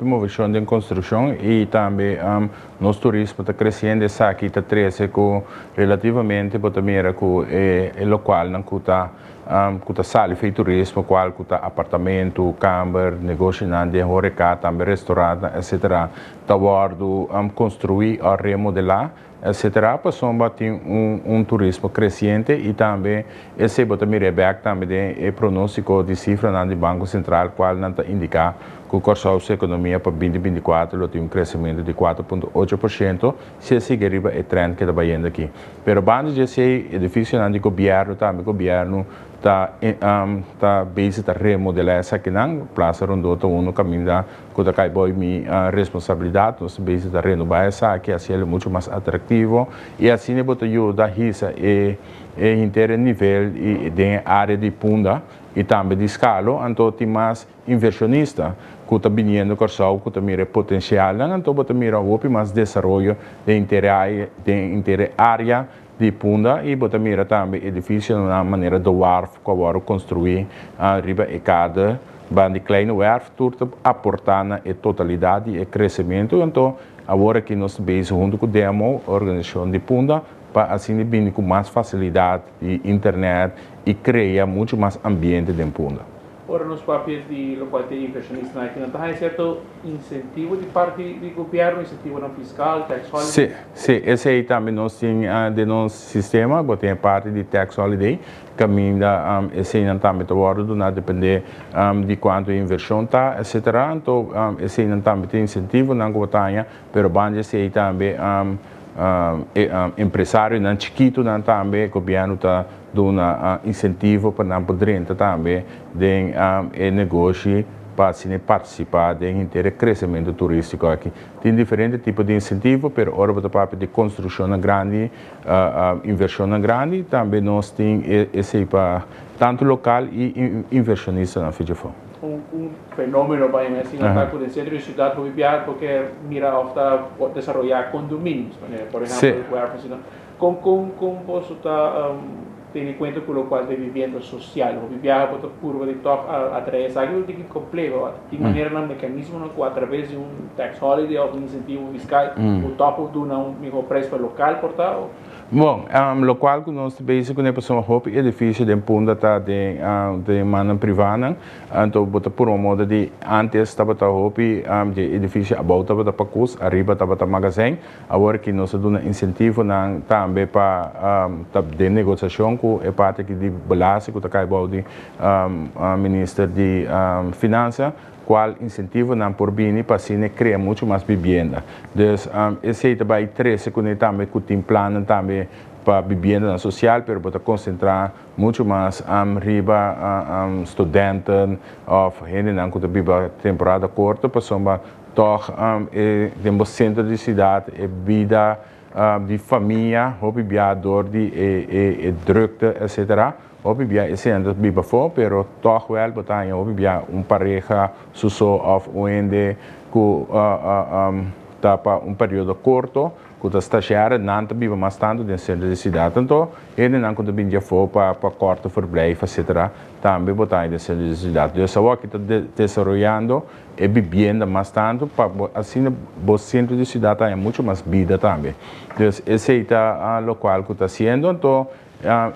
Moveshon den konstrukshon i tambe nos turismo ta kresiendo. Esaki ta trese ku relativamente bo ta mira ku e lokualnan ku ta sali for di turismo, kual ku ta apartamento, kamber, negoshinan den horeca, tambe restaurant, etc., ta wòrdu konstruí òf remodelá, etc., pasobra tin un turismo kresiente i tambe esei bo ta mira bèk tambe den e pronóstiko di sifranan di Banko Sentral, kual nan ta indiká ku Kòrsou su ekonomia pa 2024 lo tin un kresementu di 4.8% si sigui riba e trend ku ta bayendo aki. Pero banda di esei, edifisionan di gobièrnu tambe, gobièrnu ta bezig ta remodelá esakinan. Plaza Rondó ta un kaminda ku ta kai bou mi responsabilidat. Nos ta bezig ta renobá esaki, hasié muchu mas atraktivo i asina bo ta yuda hisa e henter nivel di área di Punda i tambe di Skalo. Anto tin mas invershonista ku ta biniendo Kòrsou, ku ta mira potensial, anto bo ta mira hopi mas desaroyo den henter área di Punda i bo ta mira tambe edifisionan manera De Wharf ku a wòrdu konstruí riba e kade banda di Kleine Werf, tur ta aportá na e totalidat di e kresementu. Anto awor aki nos ta bezig huntu ku DMO, organisashon di Punda, pa asina bini ku mas fasilidat di internet i krea muchu mas ambiente den Punda. Ora nos papia di lokual ta invershonista aki, no tin sierto insentivo di parti di gobièrnu, insentivonan fiskal, tax holiday? Si, esei tambe nos tin den nos sistema, bo tin parti di tax holiday, kaminda esei tambe ta wòrdu duná dependé di kuantu invershon ta, etc. Anto esei tambe tin insentivonan ku bo ta haña, pero banda esei tambe empresarionan chikitunan tambe gobièrnu ta duna insentivo pa nan por drenta tambe den e negoshi pa asina partisipá den henter kresementu turístiko aki. Tin diferente tipo di insentivo, pero ora bo ta papia di konstrukshon grandi, invershon grandi, tambe nos tin esei pa tantu lokal i invershonistanan for di afó. Un fenómeno pa asina ta ku den sentro di siudat hopi biaha porque mira òf ta desaroyá condominios, por ehèmpel, werf asina. Kon boso ta tene kuenta ku lokual ta vivienda sosial? Hopi biaha bo ta purba di tòg atraé esaki, pero tin kompleho. Tin maneranan, mekanismonan ku a traves di un tax holiday òf un insentivo fiskal ku tòg por duna un mihó preis pa lokal por ta? Bon, lokual ku nos ta bezig kuné pasobra hopi edifisio den Punda ta den mannan privánan, anto bo ta purba moda di antes tabata hopi di edifisio abou tabata pakus, ariba tabata magazijn. Awor ku nos a duna insentivonan tambe pa ta den negosiashon ku e parti aki di belasting ku ta kai bou di minister di Finansa, kual insentivonan por bini pa asina krea muchu mas bibienda. Dus esei ta bai trese kuné tambe ku tin plannan tambe pa bibiendanan sosial, pero bo ta konsentrá muchu mas riba studenten òf hendenan ku ta biba temporada korto, pasobra tòg den bo sentro di siudat e bida di famia hopi bia dor di e drukte, etc., hopi bia esei nan ta biba afó, pero tòg wèl bo ta haña hopi bia un pareha su so òf un hende ku ta pa un periodo korto ku ta stashear, nan ta biba mas tantu den sentro di siudat. Anto hendenan ku ta bini di afó pa korto verblijf, etc., tambe bo ta haña den sentro di siudat. Dus awor aki ta desaroyando e bibienda mas tantu pa asina bo sentro di siudat haña muchu mas bida tambe. Dus esei ta lokual ku ta hasiendo. Anto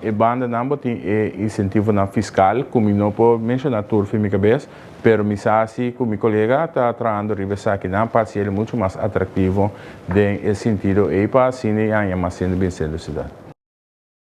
e bandanan bo tin e insentivonan fiskal ku mi no por menshoná tur for mi kabes, pero mi sa si ku mi kolega ta trahando riba esakinan pa hasiel muchu mas atraktivo den e sentido ei pa asina haña mas hende bin sentro di siudat.